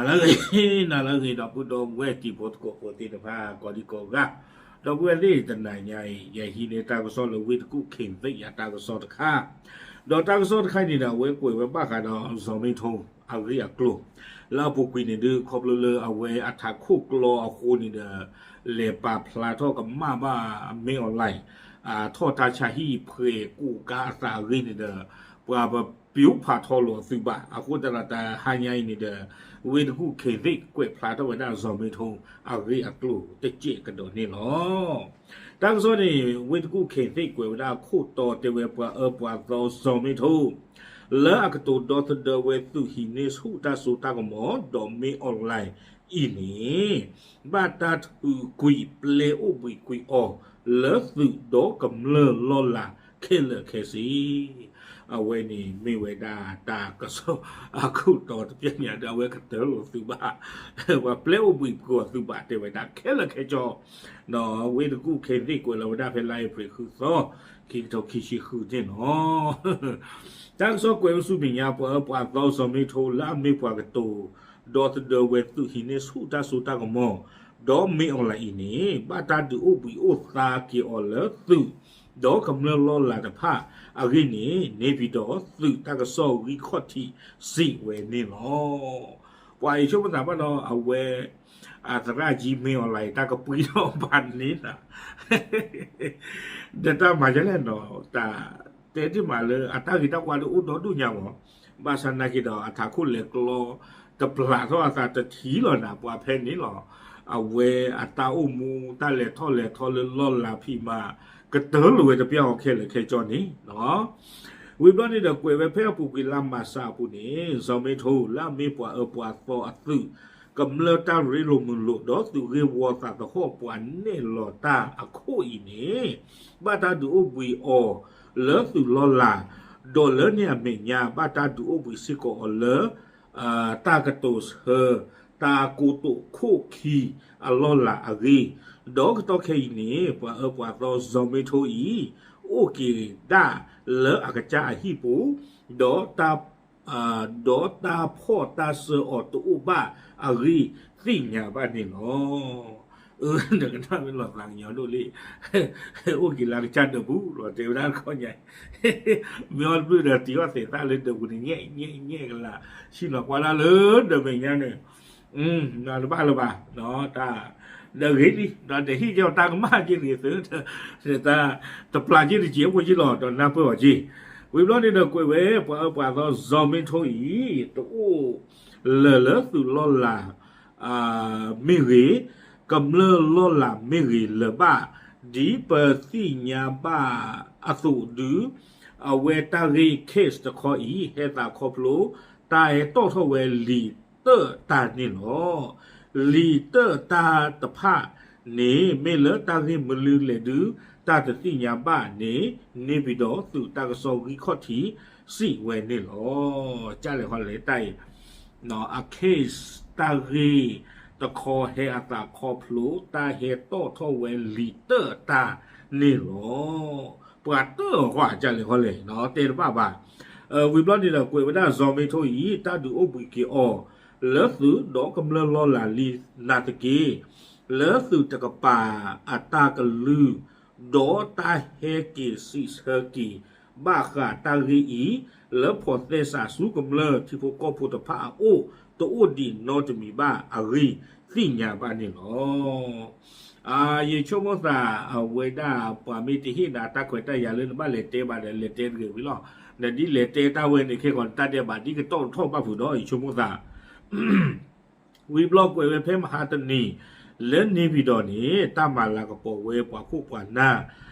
နၤလၢအဂ့ၤ, နၤလၢအဂ့ၤ ဒီပုၢ်ဒီဝဲၢ်တံၤဖိသကိးဖိသ့ၣ်တဖၣ် ကိးဒံကိးဂၤ, ဒီပုၢ်ဝဲၢ်သ့ၣ်တနၤညါအံၤ ယဟံးန့ၢ်တၢ်ကစီၣ်လၢဝ့ၢ်တကူၣ်ခ့ၣ်သ့ၣ်အတၢ်ကစီၣ်တခါ, ဒီးတၢ်ကစီၣ်တခါန့ၣ်ဒီး အဝဲကွဲးဝဲဘၣ်ဃးဒီး စီၤမ့ထိ အဂ့ၢ်အကျိၤ လၢအပူၤကွံာ်န့ၣ်ဒုး ခီဖျိလၢအဝဲအထးခိၣ်ကျီအဃိန့ၣ်ဒီး လဲၤပာ်ဖျါထီၣ်ကမၣ်ဘၣ် မင်းအောင်လှိုင် ထီၣ်တၢ်ဆါဟံၣ်ဖှဲးကူးကါအသးအဂ့ၢ်န့ၣ်ဒီး ပှၤပပျိဖးထီလိာ်အသုးဘၣ်. အဃိသတးဒီးတဟါညါအံၤန့ၣ်ဒီး ဝ့ၢ်တကူၣ်ခ့ၣ်သ့ၣ်ကွဲးဖျါထီၣ်ဝဲဒၣ် စီၤမ့ထိ အဂ့ၢ်အကျိၤတစဲးကဒီးန့ၣ်လီၤ. တၢ်ကစီၣ်န့ၣ် ဝ့ၢ်တကူၣ်ခ့ၣ်သ့ၣ်ကွဲးဝဲဒၣ်အခိၣ်တီတဲဝဲ ပှၤအၢပှၤသီ စီၤမ့ထိ လၢအကတိၤဒီသဒၢဝဲသုးဟံးန့ၢ်ဆူၣ်တၢ်စိတၢ်ကမီၤ ဒီးမင်းအောင်လှိုင် အံၤန့ၣ် ဘၣ်တၢ်ထုးကွံာ်ပျဲအိၣ်ဘှံးကွံာ်အီၤလၢသုးဒီးကမျၢၢ်လီၢ်လၤခဲလၢာ်ခဲဆ့ အဝဲန့ၣ်မ့ၢ်ဝဲဒၣ်တၢ်ကစီၣ်အခိၣ်တီတဘ့ၣ်ညါဒီး အဝဲကတၢၢ်လိာ်သုးဘၣ်, ပှၤပျဲအိၣ်ဘှံးကွံာ်အီၤသုးဘၣ်တဲဝဲဒၣ်ခဲလၢာ်ခဲဆ့, ဝ့ၢ်တကူၣ်ခ့ၣ်သ့ၣ်ကွဲးလီၤဝဲဒၣ်ဖဲလါအ့ဖြ့ၣ်ဃုသီ ခံကထိခံဆံဃုန့ၣ်လီၤ. တၢ်ကစီၣ်ကွဲးဝဲဆူမဲာ်ညါ ပှၤအၢပှၤသီ စီၤမ့ထိ လၢအမ့ၢ်ပှၤကတိၤ ဒီသဒၢဝဲသုးဟံးန့ၢ်ဆူၣ်တၢ်စိတၢ်ကမီၤ ဒီးမင်းအောင်လှိုင် အံၤန့ၣ် ဘၣ်တၢ်ဒုးအိၣ်ဘှံးအိၣ်သါက့ၤအီၤလၢသုး ဒီးကမျၢၢ်လီၢ်လၤတဖၣ်အဂ့ၢ်န့ၣ် န့ၢ်ပံၤဒီးသုးတၢ်ကစီၣ်ဂံၢ်ခီၣ်ထံးစံးဝဲန့ၣ်လီၤ. ပှၤအံၤဆိကမိၣ်သးဘၣ်ဒီး အဝဲ အသရၣ်ကၠံ မင်းအောင်လှိုင် တၢ်ကပှံၤထီၣ်ဘၣ်န့ၣ် ဒီးတၢ်မၤဒ်လဲၣ်နီၤ တၢ်တဲတ့ၢ်မးလၢအတၢ်ဂ့ၤတၢ်ဝါဒီးအိၣ်ဒီဒူၣ်ညါမး, ဘၣ်ဆၣ်နာ်က့ဒီး အထးခိၣ်လဲၤကျီ တပျၢ်ထီၣ်အသးတထံၣ်လီၤနၤ ပှၤဖဲန့ၣ်လီၤ. အဝဲအတၢ်အိၣ်မူ တၢ်လဲၤထီၣ်လဲၤထီလၢလီၢ်လၤဖံးမၤ ကတၢၢ်လိာ်ဝဲတပျၢ်အီၤခဲလၢာ်ခဲဆ့န့ၣ်လီၤ. ဝံၤဘျီန့ၣ်ဒီးကွဲးဝဲဖဲအပူၤကွံာ်လါမၢ်ၡးအပူၤန့ၣ် စီၤမ့ထိ လၢအမ့ၢ်ပှၤအၢပှၤသီအသုး ကမျၢၢ်တၢ်ရ့လိာ်မုာ်လိာ် ဒီးသုးဂ့ၢ်ဝီသးသဟီၣ်ပှၤနဲၣ်လီၤတၢ်အခိၣ်အံၤန့ၣ် ဘၣ်တၢ်ဒုးအိၣ်ဘှံးအီၤလၢသုးလီၢ်လၤ, ဒီးလၢန့ၣ်အမဲာ်ညါ ဘၣ်တၢ်ဒုးအိၣ်ဘှံးစ့ၢ်ကီးအီၤလၢ တၢ်ကတိၤဆၢ တၢ်ကိတိာ်ခိၣ်ခံအလီၢ်လၤအဂ့ၢ်, ဒီးကတီၢ်ခဲအံၤန့ၣ် ပှၤအၢပှၤသီ စီၤမ့ထိ အံၤ အိၣ်က့ၤဒၣ်လၢအကစၢ်အဟံၣ်ပူၤ, ဒီး ဒီးတၢ်ဖီၣ်တၢ်စၢအီၤတအိၣ်ဘၣ်အဂ့ၢ်သ့ၣ်ညါဘၣ်န့ၣ်လီၤ. အၢ နကနၣ်မ့ၢ်လီၤသးကညီၤဒိၣ်လံ, အိၣ်က့ၤလၢအကစၢ်ဒၢးပူၤလီၤ တဲဝဲဒၣ်တခီညါ, မ့ၢ်အီၣ်တဘျုးဒီးတံၤအီၣ်သဲးသၣ်လၢဒၢးပူၤန့ၣ် ညဲၣ်ညဲၣ်ညဲၣ်ကလး, ဆံၣ်နီၤကွၢ်ဒၣ်လၢဒၢးမဲာ်ညါန့ၣ် နတဘၣ်လၢၤဘၣ်, တၢ် ဒီးဂ့ၤလံ ဒီးတဟ့ၣ်က့ၤအီၤတၢ်ကမၣ်က့ၤတဂ့ၤသု, တပျၢ်က့ၤတစဲးဖိက့ၤလီၤ ဒီးနၢ်ပၢၢ်အီၤက့ၤ, ဝံၤဘျီန့ၣ်ဒီးကွဲးဝဲ ပှၤအၢပှၤသီ စီၤမ့ထိ အံၤ တအိၣ်လၢၤလၢသုးလီၢ်လၤ မ့ၢ်ဂ့ၤ, ကမျၢၢ်လီၢ်လၤမ့ၢ်ဂ့ၤလၢၤဘၣ်, ဒ်ပသ့ၣ်ညါဘၣ်အသိးဒုး အဝဲတၢ်ဂ့ၢ် case တခီအံၤ ဟဲသးခီဖျိ တၢ်ဟဲတီၣ်ထီၣ်ဝဲလံာ်တၢၣ်တၢ်န့ၣ်လီၤ. လံာ်တၢၣ်တၢ်တဖၣ်န့ၣ် မ့ၢ်လၢတၢ်ဂ့ၢ်မနုၤလဲၣ်ဒုး တၢ်တသ့ၣ်ညါဘၣ်န့ၣ် န့ၢ်ပံၤဒီးသုးတၢ်ကစီၣ်ဂံၢ်ခီၣ်ထံးစံးဝဲန့ၣ်လီၤ. ကလဲၣ်ဃီလဲၣ်တၢ်အံၤ အ case တၢ်ဂ့ၢ်တခီဟဲအသးခီဖျိ တၢ်ဟဲတီၣ်ထီၣ်ဝဲလံာ်တၢၣ်တၢ်န့ၣ်လီၤ. ပှၤတၢၣ်အီၤဃီ ကလဲၣ်ဃီလဲၣ် တဲတဘၣ်ဘၣ်. ဝံၤဘျီန့ၣ်ဒီးကွဲးဝဲဒၣ် စီၤမ့ထိ အံၤ တၢ်ဒုးအိၣ်ဘှံးက့ၤအီၤ လၢသုးဒီးကမျၢၢ်လီၢ်လၤလံနာ်သက့ လၢသုးတကပၤအတၢ်ကလုၢ် ဒီးတၢ်ဟဲက့ၤစံးဆၢက့ၤ ဘၣ်ဃးတၢ်ဂ့ၢ်အံၤ လၢဖီၣ်သဲစးဆူကမျၢၢ်ထံဖိကီၢ်ဖိတဖၣ်အအိၣ် တအိၣ်ဒံးနီတမံၤဘၣ်အဂ့ၢ်သ့ၣ်ညါဘၣ်န့ၣ်လီၤ. ယဆိကမိၣ်သး အဝဲဒၣ်ပှၤမ့ၢ်တဟ့ၣ်နၤတၢ်ခွဲးတၢ်ယာ်လၢနဘၣ်လဲၤတဲဘၣ်ဒီး လဲၤတဲတဂ့ၤဝံၤလီၤ. နဒ်လဲၤတဲတၢ်ဝဲန့ၣ် ခဲကီးနတၢ်ဒဲးဘးဒ်ကတီၢ်ထီၣ်ဘၣ်ဖုးဒီး ယဆိကမိၣ်သး ဝံၤဘျီကွဲးဝဲဖဲမဟါတနံၤ လၢန့ၢ်ပံၤဒီးန့ၣ် တၢ်မၤလၤကပီၤဝဲပှၤခိၣ်ပှၤနၢ်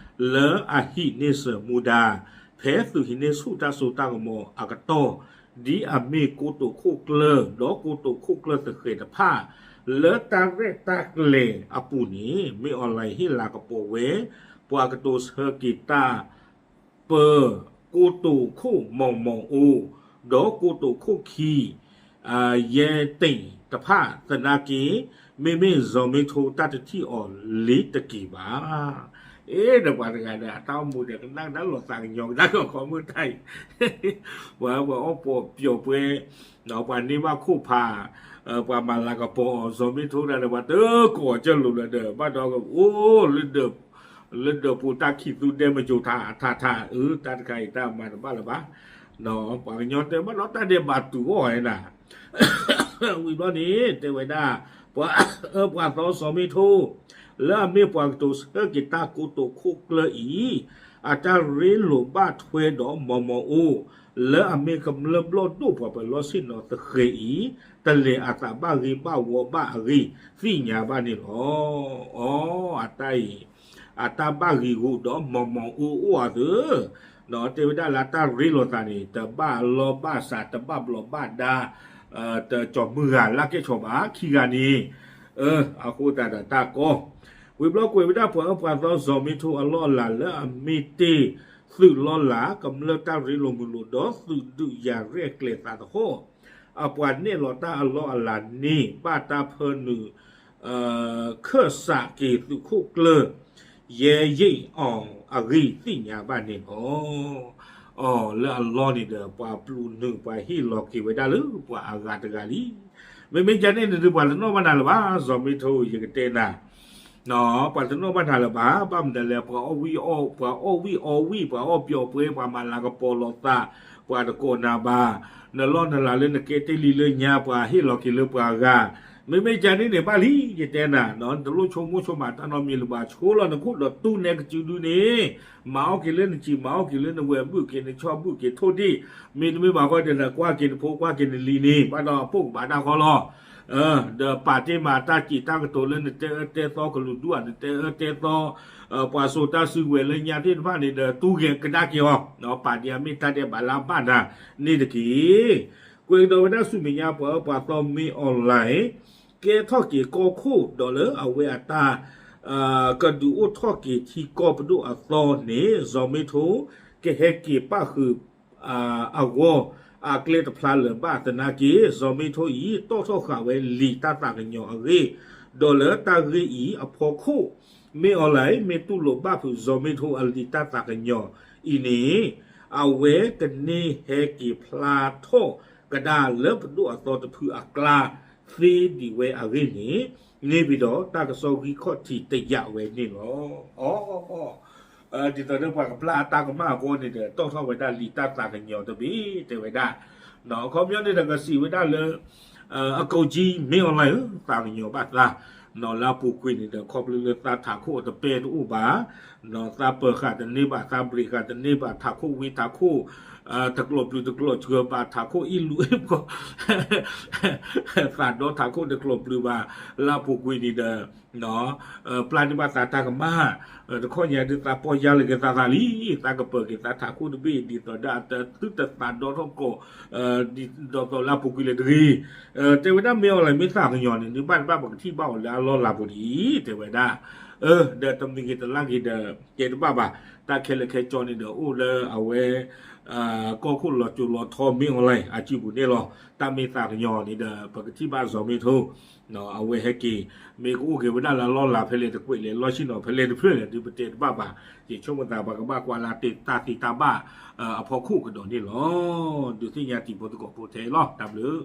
လၢအဟံးန့ၢ်စၢၤမူဒါ ဖဲသုးဟံးန့ၢ်ဆူၣ်တၢ်စိတၢ်ကမီၤအကတီၢ် ဒ်အမ့ၢ်ကိတိာ်ခိၣ်ကျၢၢ် ဒီးကိတိာ်ခိၣ်ကျၢၢ်သဃဲၤတဖၣ် လၢတၢ်ရဲၣ်တၢ်ကျဲၤအပူၤန့ၣ် မင်းအောင်လှိုင် ဟ့ၣ်လၤကပီၤဝဲ ပှၤကတိၤဆၢက့ၤတၢ် ပၢၤ ကိတိာ်ခိၣ်မီၢ်မီၢ်အိ ဒီးကိတိာ်ခိၣ်ခံ ယဲတ့ၢ်တဖၣ်သနာ်က့ မ့မ့ၢ်စီၤမ့ထိတၢ်တထံၣ်အီၤလ့ၤတက့ၤဘၣ်. အ့ ဒီးပှၤတဂၤဒီး အတၢ်အိၣ်မူဒီး ကနၣ်ကဒါလီၤသးကညီၤကဒါက့ၤ ခီမုၢ်တၢ်အံၤ, ပှၤ ပှၤအီၣ်ပီၣ်ပျီၣ်ပှဲၤ, ပှၤန့ၢ်ဘၣ်ခိၣ်ဖး, ပှၤမၤလၤကပီၤအီၤ စီၤမ့ထိတၢ်ဒီး ပှၤတကိးကၢၢ်လိာ်လၢဒီး ဘၣ်ဒီးကအိၣ် လၢဒၢးပူၤ တၢ်ခံးသူဒဲမကၠိၤထးထးထး အၢ တၢ်တခါအံၤတၢ်မၤတဘၣ်လၢၤဘၣ်, ပှၤကညီတဲဘၣ်ဒီး တၢ်ဒဲးဘးတူာ်အီၤဝဲဒၣ် ဝံၤဘျီန့ၣ် တဲဝဲဒၣ် ပှၤအၢပှၤသီစီၤမ့ထိ လၢအမ့ၢ်ပှၤကတိၤဆၢက့ၤတၢ်ကိတိာ်ခိၣ်ကျၢၢ်အံၤ, အတၢ်ရ့လိာ်ဘၣ်ထွဲဒီးမီၤမီၤအိၣ်, လၢအမ့ၢ်ကမျၢၢ်ဘျီၣ်ဒိၣ်ပှၤပၢၤလီၢ်ဆ့ၣ်နီၤသဃဲၤအံၤ, တလဲၤအသးဘၣ်ဂ့ၤဘၣ်ဝီဘၣ်အဂ့ၢ် သ့ၣ်ညါဘၣ်န့ၣ်လီၤ. အီ အတၢ်အံၤ အတၢ်ဘၣ်ဂံာ်ဂူာ်ဒီးမီၤမီၤအိၣ်အိၣ်အသး တဲဝဲဒၣ်လၢတၢ်ရ့လိာ်သးန့ၣ် တဘၣ်လီၢ်ဘၣ်စး တဘၣ်ဘျီးဘၣ်ဒါ, တကၠီၤမုၢ်ဂၤလၢ်ကဲၣ်ဆိးဘၣ် ခံဂၤန့ၣ်, အဃိသတးဒီးတၢ်ကီ, ဝံၤဘျီကွဲးဝဲဒၣ်ပှၤအၢပှၤသီစီၤမ့ထိအလီၢ်အလၤလၢအမ့ၢ်တ့ၢ်သုးလီၢ်လၤ ကမျၢၢ်တၢ်ရ့လိာ်မုာ်လိာ်ဒီးသုးဒုးယၤရဲၣ်ကျဲၤသးသဟီၣ် အပှၤနဲၣ်လီၤတၢ်အလီၢ်အလၤန့ၣ် ဘၣ်တၢ်ဖၢနုာ် ခၢၣ်စးက့ၤသုးခိၣ်ကျၢၢ် ယဲယ့ၣ်အီၤအဂ့ၢ်သ့ၣ်ညါဘၣ်န့ၣ်လီၤ. အီၤလၢအလီၢ်န့ၣ်ဒီး ပှၤပျုးနုာ်ပှၤဟ့ၣ်လီၤက့ၤဝဲဒၣ်လၢပှၤအဂၤတဂၤလံ. မ့မ့ၢ်ကန့ၣ်န့ၣ်ဒုး ပှၤတနီၣ်ဘၣ်နၤလၢၤဘၣ် စီၤမ့ထိ ယကတဲနၤ ပှၤတနီၣ်ဘၣ်နၤလၢၤဘၣ် ဘၣ်မနုၤလဲၣ် ပှၤအီၣ်ဝံၣ်အီဝံၣ် ပှၤအီၣ်ပျီၣ်ပှဲၤ ပှၤမၤလၤကပီၤလီၤသး ပှၤတကိးနၤဘၣ်, နလီၢ်နလၤလၢနကဲတ့ၢ်လံလၢညါ ပှၤဟ့ၣ်လီၤက့ၤလၢပှၤဂၤ, မ့မ့ၢ်ကန့ၣ်န့ၣ်ဘၣ်လံ ယတဲနၤ, နတလိၣ်ဆိကမိၣ်ဆိကမးတၢ်နီတမံၤလၢၤဘၣ် ဆိလီၤနခိၣ်ဒီးတူၢ်နဲကစုဒုန့ၣ်, မၤအီၣ်က့ၤလၢနစံာ် မၤအီၣ်က့ၤလၢနဝဲၢ် ဘုၣ်က့ၤနဆီ ဘုၣ်က့ၤထိၣ်ဒ့ၣ်, မ့တမ့ၢ်ဘၣ်ဃီဒီး နကွၢ်က့ၤနဖိ ကွၢ်က့ၤနလံၤန့ၣ် ဘၣ်ဒီးအပိၢ်ကဘၣ်တၢ်ဃီလီၤ. ဒီးပာ်တ့ၢ်မးတၢ်စံးတၢ်ကတိၤလၢနတဲအၢတဲသီ ကလုာ်ဒူၣ်ဧါ နတဲအၢတဲသီ, ပှၤစိာ်တၢ်စုကဝဲၤလၢညါသ့ၣ်တဖၣ်န့ၣ်ဒီး တူၢ်ဂဲၤကဒါက့ၤအီၤ, ပာ်ဒံးအမ့ၢ်တၢ်ဒဲးဘးလၢအဘၣ်နၤန့ၣ်တက့ၢ်. ကွဲးကဒီးဝဲဒၣ်ဆူမဲာ်ညါ ပှၤအၢပှၤသီမ့ၢ်အီၣ်လဲၣ် ကဲထီၣ်က့ၤကီၢ်ခိၣ် ဒီးလၢအဝဲအတၢ် ကဒုးအိၣ်ထီၣ်က့ၤထံကီၢ်ပဒိၣ်အသီန့ၣ် စီၤမ့ထိ ကဟဲက့ၤပၣ်ဃုာ် အဂီၢ် အကျဲတဖျါလၢၤဘၣ်သနာ်က့ စီၤမ့ထိအံၤ တီၣ်ထီၣ်ဃာ်ဝဲလံာ်တၢ်သးကညီၤအဂ့ၢ်, ဒီးလၢတၢ်ဂ့ၢ်အံၤအဖီခိၣ် မ့ၢ်အီၣ်လဲၣ် မ့ၢ်တူၢ်လိာ်ဘၣ်ဖုးစီၤမ့ထိအလံာ်တၢ်သးကညီၤအံၤန့ၣ် အဝဲကန့ၢ်ဟဲက့ၤဖျါထီၣ်ကဒါလၢပဒိၣ်အသီတဖုအကျါသ့ဒံးဝဲအဂ့ၢ်န့ၣ် န့ၢ်ဘၣ်ဒီးတၢ်ကစီၣ်ဂံၢ်ခီၣ်ထံးတယာ်ဝဲန့ၣ်လီၤ. ဒ်သိးဒီးပှၤကပျၢ်အတၢ်ကမၣ်အဂီၢ်န့ၣ်ဒီး တီၣ်ထီၣ်ဝဲဒၣ်လံာ်တၢ်သးကညီၤတဘ့ၣ် တဲဝဲဒၣ်, အခီပညီန့ၣ်ဒီး ကစံးဝဲဒၣ်လၢ အကိးကၠံ မ့ၢ်အီၣ်လဲၣ်ဧၢ သးကညီၤဘၣ်သး, လၢအပူၤကွံာ်န့ၣ်ဒီး ခီဖျိလၢသးထးခိၣ်အတပဲတအိၣ်ဘၣ်, သးပၢၤဃာ်တန့ၢ်ဘၣ် သးဘြ့းဃာ်တန့ၢ်ဘၣ် ထးခိၣ်ဝံထးခိၣ် တကျိာ်ပျုၤတကျိာ်စှၤဘၣ် ထးခိၣ်အ့ၣ်လူအ့ၣ်ပှီၤ သးဒီထးခိၣ်တကျိာ်ပျုၤဘၣ်, လၢအပူၤကွံာ်န့ၣ်ဒီး ပျၢ်န့ၢ်ဘၣ်သးတၢ်ကမၣ်, တခီညါဒုးသးပီၢ်ယၢ်လီၤက့ၤသးသးလံ, သးကပၢၤက့ၤသးထးခိၣ်တဘ့ၣ် ဒ်သိးဒီးအတသုတသးဒီထီၣ်ကီး, ဒ်သိးလၢအပူၤကွံာ်လၢတဂ့ၤ, တဲဝဲဒၣ်မ့ၢ်အီၣ်လဲၣ် မ့ၢ်သးကညီၤန့ၣ် နဘၣ်တဘၣ်ပကထံၣ်ဘၣ်အီၤလၢအလီၢ်လၤပူၤဒ်အံၤ တဲဝဲဒၣ်, ဒီးတမံၤဂ့ၤတလါဂ့ၤဒီး ကဲတဘၣ်ဘၣ်, တၢ်ခဲလၢာ်ခဲဆ့န့ၣ်ဒီး အိၣ်လၢအဝဲ ကီၢ်ခိၣ်လီၤစိၤလီၤထီမ့ၢ်အီၣ်လဲၣ် အစုပူၤန့ၣ်လီၤ. တၢ်မ့ၢ်သးကညီၤန့ၣ်ဒီး ပကထံၣ်ဘၣ်စီၤမ့ထိ အဝဲဟဲက့ၤ မ့ၢ်ကအိၣ်က့ၤဝဲဒၣ်လၢအလီၢ်လၤဖဲလဲၣ်တကွဲးလဲၣ် လီၢ်ဆ့ၣ်နီၤဖဲလဲၣ်တဖျၢၣ်လဲၣ် ဒုးပတဲတဘၣ်ဘၣ်, ယဆိကမိၣ်သးပှၤကဘၣ်ကွၢ်လၢတၢ်သ့တၢ်ဘၣ်အဖီခိၣ်ကဒီးန့ၣ်လီၤ. ဒုးသ့ၣ်ညါတံၤဖိသကိးဖိထဲအံၤလီၤ. တၢ်ဘျုး